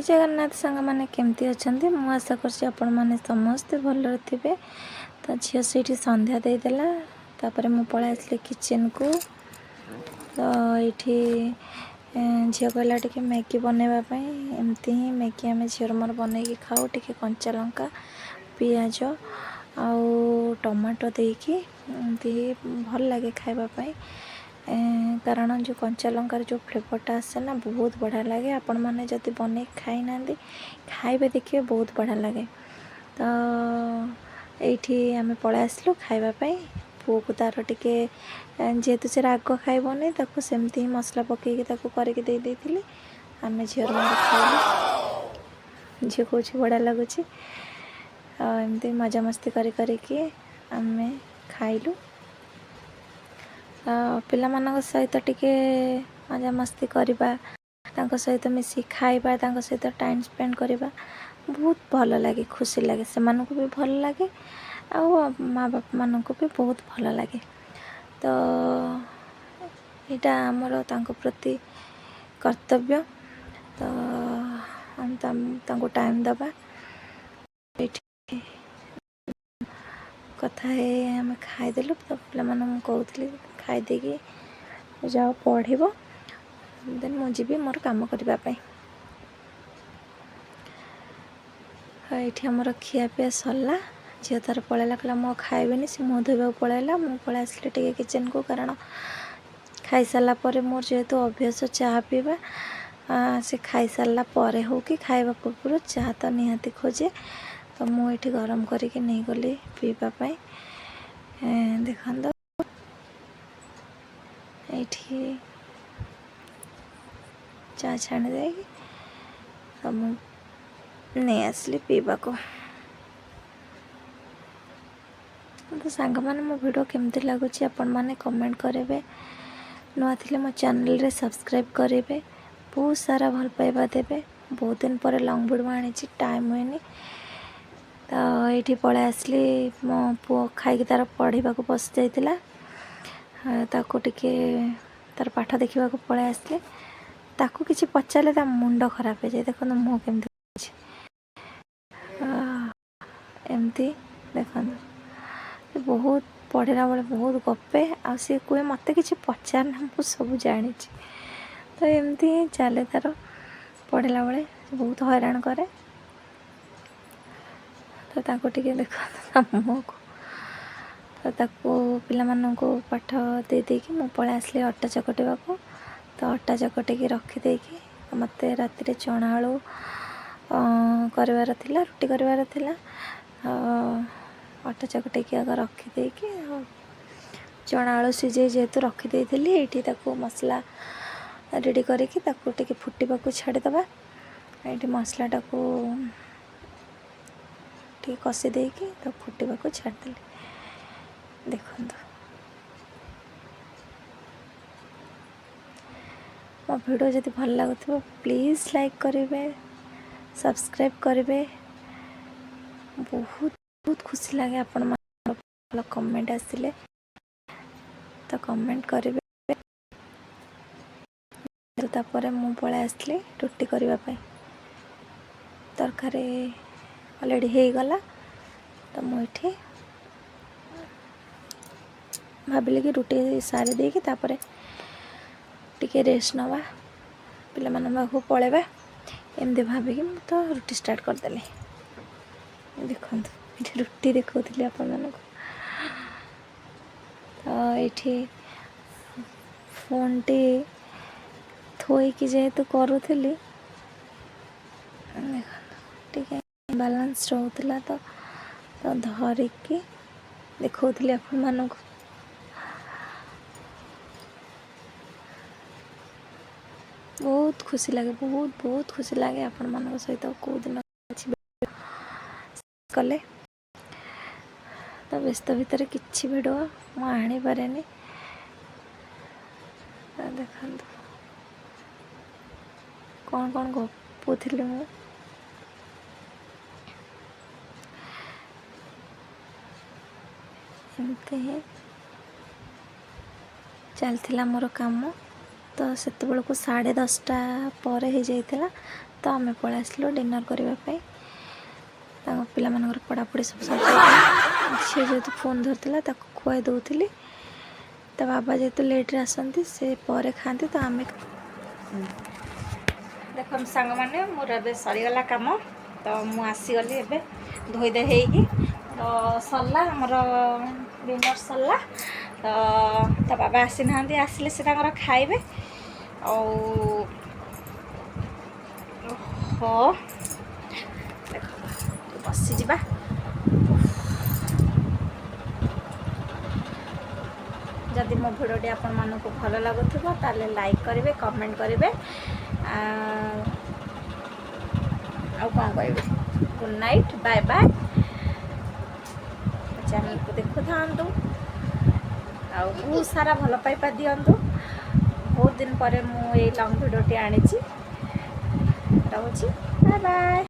ଜଗନ୍ନାଥ ସାଙ୍ଗମାନେ, କେମିତି ଅଛନ୍ତି? ମୁଁ ଆଶା କରୁଛି ଆପଣମାନେ ସମସ୍ତେ ଭଲରେ ଥିବେ। ତ ଝିଅ ସେଇଠି ସନ୍ଧ୍ୟା ଦେଇଦେଲା, ତାପରେ ମୁଁ ପଳାଇ ଆସିଲି କିଚେନ୍କୁ। ତ ଏଇଠି ଝିଅ କହିଲା ଟିକେ ମ୍ୟାଗି ବନେଇବା ପାଇଁ। ଏମିତି ହିଁ ମ୍ୟାଗି ଆମେ ଝିଅର ମୋର ବନେଇକି ଖାଉ। ଟିକେ କଞ୍ଚା ଲଙ୍କା, ପିଆଜ ଆଉ ଟମାଟୋ ଦେଇକି ଏମିତି ଭଲ ଲାଗେ ଖାଇବା ପାଇଁ, କାରଣ ଯେଉଁ କଞ୍ଚା ଲଙ୍କାର ଯେଉଁ ଫ୍ଲେଭରଟା ଆସେ ନା, ବହୁତ ବଢ଼ିଆ ଲାଗେ। ଆପଣମାନେ ଯଦି ବନେଇକି ଖାଇନାହାନ୍ତି, ଖାଇବେ, ଦେଖିବେ ବହୁତ ବଢ଼ିଆ ଲାଗେ। ତ ଏଇଠି ଆମେ ପଳେଇ ଆସିଲୁ ଖାଇବା ପାଇଁ। ପୁଅକୁ ତାର ଟିକେ, ଯେହେତୁ ସେ ରାଗ ଖାଇବନି, ତାକୁ ସେମିତି ହିଁ ମସଲା ପକେଇକି ତାକୁ କରିକି ଦେଇ ଦେଇଥିଲି। ଆମେ ଝିଅର ମୋର ଖାଇଲୁ। ଝିଅ କହୁଛି ବଢ଼ିଆ ଲାଗୁଛି। ଆଉ ଏମିତି ମଜାମସ୍ତି କରି କରିକି ଆମେ ଖାଇଲୁ। ପିଲାମାନଙ୍କ ସହିତ ଟିକେ ମଜାମସ୍ତି କରିବା, ତାଙ୍କ ସହିତ ମିଶିକି ଖାଇବା, ତାଙ୍କ ସହିତ ଟାଇମ୍ ସ୍ପେଣ୍ଡ କରିବା ବହୁତ ଭଲ ଲାଗେ, ଖୁସି ଲାଗେ। ସେମାନଙ୍କୁ ବି ଭଲ ଲାଗେ ଆଉ ମା ବାପାମାନଙ୍କୁ ବି ବହୁତ ଭଲ ଲାଗେ। ତ ଏଇଟା ଆମର ତାଙ୍କ ପ୍ରତି କର୍ତ୍ତବ୍ୟ, ତ ଆମେ ତାଙ୍କୁ ଟାଇମ୍ ଦେବା। ଏଇଠି କଥା ହେଇ ଆମେ ଖାଇଦେଲୁ। ତ ପିଲାମାନଙ୍କୁ କହୁଥିଲି, ଖାଇଦେଇକି ଯାଅ ପଢ଼ିବ, ଦେନ୍ ମୁଁ ଯିବି ମୋର କାମ କରିବା ପାଇଁ। ଆଉ ଏଇଠି ଆମର ଖିଆପିଆ ସରିଲା। ଝିଅ ତାର ପଳେଇଲା, କହିଲା ମୁଁ ଆଉ ଖାଇବିନି, ସେ ମୁହଁ ଧୋଇବାକୁ ପଳେଇଲା। ମୁଁ ପଳେଇ ଆସିଲି ଟିକେ କିଚେନ୍କୁ, କାରଣ ଖାଇସାରିଲା ପରେ ମୋର ଯେହେତୁ ଅଭ୍ୟାସ ଚାହା ପିଇବା, ସେ ଖାଇସାରିଲା ପରେ ହଉ କି ଖାଇବା ପୂର୍ବରୁ ଚାହା ତ ନିହାତି ଖୋଜେ। ତ ମୁଁ ଏଇଠି ଗରମ କରିକି ନେଇଗଲି ପିଇବା ପାଇଁ। ଦେଖନ୍ତୁ, ଏଇଠି ଚା ଛାଣି ଦେଇକି ତ ମୁଁ ନେଇ ଆସିଲି ପିଇବାକୁ। ତ ସାଙ୍ଗମାନେ, ମୋ ଭିଡ଼ିଓ କେମିତି ଲାଗୁଛି ଆପଣମାନେ କମେଣ୍ଟ କରିବେ। ନୂଆ ଥିଲେ ମୋ ଚ୍ୟାନେଲରେ ସବସ୍କ୍ରାଇବ୍ କରିବେ, ବହୁତ ସାରା ଭଲ ପାଇବା ଦେବେ। ବହୁତ ଦିନ ପରେ ଲଙ୍ଗ୍ ଭିଡ଼ିଓ ଆଣିଛି, ଟାଇମ୍ ହୁଏନି। ତ ଏଇଠି ପଳେଇ ଆସିଲି। ମୋ ପୁଅ ଖାଇକି ତାର ପଢ଼ିବାକୁ ବସି ଯାଇଥିଲା, ତାକୁ ଟିକେ ତାର ପାଠ ଦେଖିବାକୁ ପଳେଇ ଆସିଲି। ତାକୁ କିଛି ପଚାରିଲେ ତା ମୁଣ୍ଡ ଖରାପ ହେଇଯାଏ। ଦେଖନ୍ତୁ ମୁଁ କେମିତି ଅଛି, ଏମିତି ଦେଖନ୍ତୁ। ବହୁତ ପଢ଼ିଲା ବେଳେ ବହୁତ ଗପେ ଆଉ ସିଏ କୁହେ, ମୋତେ କିଛି ପଚାରନା, ମୁଁ ସବୁ ଜାଣିଛି। ତ ଏମିତି ହିଁ ଚାଲେ ତାର। ପଢ଼ିଲା ବେଳେ ବହୁତ ହଇରାଣ କରେ। ତ ତାକୁ ଟିକେ ଦେଖନ୍ତୁ ତା ମୁହଁକୁ। ତ ତାକୁ ପିଲାମାନଙ୍କୁ ପାଠ ଦେଇ ଦେଇକି ମୁଁ ପଳେଇ ଆସିଲି ଅଟା ଚକଟିବାକୁ। ତ ଅଟା ଚକଟିକି ରଖିଦେଇକି, ମୋତେ ରାତିରେ ଚଣା ଆଳୁ କରିବାର ଥିଲା, ରୁଟି କରିବାର ଥିଲା। ଅଟା ଚକଟିକି ଆଗ ରଖିଦେଇକି ଆଉ ଚଣା ଆଳୁ ସିଝେଇ ଯେହେତୁ ରଖିଦେଇଥିଲି, ଏଇଠି ତାକୁ ମସଲା ରେଡ଼ି କରିକି ତାକୁ ଟିକେ ଫୁଟିବାକୁ ଛାଡ଼ିଦେବା। ଏଇଠି ମସଲାଟାକୁ ଟିକେ କଷି ଦେଇକି ତାକୁ ଫୁଟିବାକୁ ଛାଡ଼ିଦେଲି। ଦେଖନ୍ତୁ, ମୋ ଭିଡ଼ିଓ ଯଦି ଭଲ ଲାଗୁଥିବ ପ୍ଲିଜ୍ ଲାଇକ୍ କରିବେ, ସବସ୍କ୍ରାଇବ୍ କରିବେ। ବହୁତ ବହୁତ ଖୁସି ଲାଗେ ଆପଣମାନଙ୍କ ଭଲ କମେଣ୍ଟ ଆସିଲେ, ତ କମେଣ୍ଟ କରିବେ। ତାପରେ ମୁଁ ପଳେଇ ଆସିଲି ରୁଟି କରିବା ପାଇଁ। ତରକାରୀ ଅଲରେଡ଼ି ହେଇଗଲା। ତ ମୁଁ ଏଠି ଭାବିଲି କି ରୁଟି ସାରି ଦେଇକି ତାପରେ ଟିକେ ରେଷ୍ଟ ନେବା, ପିଲାମାନଙ୍କ ପାଖକୁ ପଳେଇବା, ଏମିତି ଭାବିକି ମୁଁ ତ ରୁଟି ଷ୍ଟାର୍ଟ କରିଦେଲି। ଦେଖନ୍ତୁ, ଏଠି ରୁଟି ଦେଖାଉଥିଲି ଆପଣମାନଙ୍କୁ। ତ ଏଇଠି ଫୋନ୍ଟି ଥୋଇକି ଯେହେତୁ କରୁଥିଲି, ଦେଖନ୍ତୁ ଟିକେ ବାଲାନ୍ସ ରହୁଥିଲା, ତ ଧରିକି ଦେଖାଉଥିଲି ଆପଣମାନଙ୍କୁ। ବହୁତ ଖୁସି ଲାଗେ, ବହୁତ ବହୁତ ଖୁସି ଲାଗେ ଆପଣମାନଙ୍କ ସହିତ କେଉଁ ଦିନ କିଛି କଲେ। ତ ବ୍ୟସ୍ତ ଭିତରେ କିଛି ଭିଡ଼ିଓ ମୁଁ ଆଣିପାରେନି। ତ ଦେଖନ୍ତୁ କ'ଣ କ'ଣ ଗପୁଥିଲି ମୁଁ। ଏମିତି ହିଁ ଚାଲିଥିଲା ମୋର କାମ। ତ ସେତେବେଳକୁ 10:30 ପରେ ହେଇଯାଇଥିଲା। ତ ଆମେ ପଳେଇ ଆସିଲୁ ଡିନର୍ କରିବା ପାଇଁ। ତାଙ୍କ ପିଲାମାନଙ୍କର ପଢ଼ାପଢ଼ି ସବୁ ସରିଯାଇଥିଲା। ଝିଅ ଯେହେତୁ ଫୋନ୍ ଧରିଥିଲା, ତାକୁ ଖୁଆଇ ଦେଉଥିଲି। ତା ବାବା ଯେହେତୁ ଲେଟ୍ରେ ଆସନ୍ତି, ସେ ପରେ ଖାଆନ୍ତି। ତ ଆମେ ଦେଖନ୍ତୁ ସାଙ୍ଗମାନେ, ମୋର ଏବେ ସରିଗଲା କାମ। ତ ମୁଁ ଆସିଗଲି ଏବେ ଧୋଇ ଧୋଇ ହେଇକି। ତ ସରିଲା, ଆମର ଡିନର୍ ସରିଲା। ତ ତା ବାବା ଆସିନାହାନ୍ତି, ଆସିଲେ ସେ ତାଙ୍କର ଖାଇବେ। ଆଉ ଓହୋ, ଦେଖ, ଟିକେ ବସିଯିବା। ଯଦି ମୋ ଭିଡ଼ିଓଟି ଆପଣମାନଙ୍କୁ ଭଲ ଲାଗୁଥିବ, ତାହେଲେ ଲାଇକ୍ କରିବେ, କମେଣ୍ଟ କରିବେ। ଆଉ କ'ଣ କହିବି? Good night, bye bye. ଚ୍ୟାନେଲକୁ ଦେଖୁଥାନ୍ତୁ ଆଉ ବହୁତ ସାରା ଭଲ ପାଇବା ଦିଅନ୍ତୁ। ବହୁତ ଦିନ ପରେ ମୁଁ ଏଇ ଲଙ୍ଗ୍ ଭିଡ଼ିଓଟି ଆଣିଛି। ରହୁଛି, ବାଏ ବାଏ।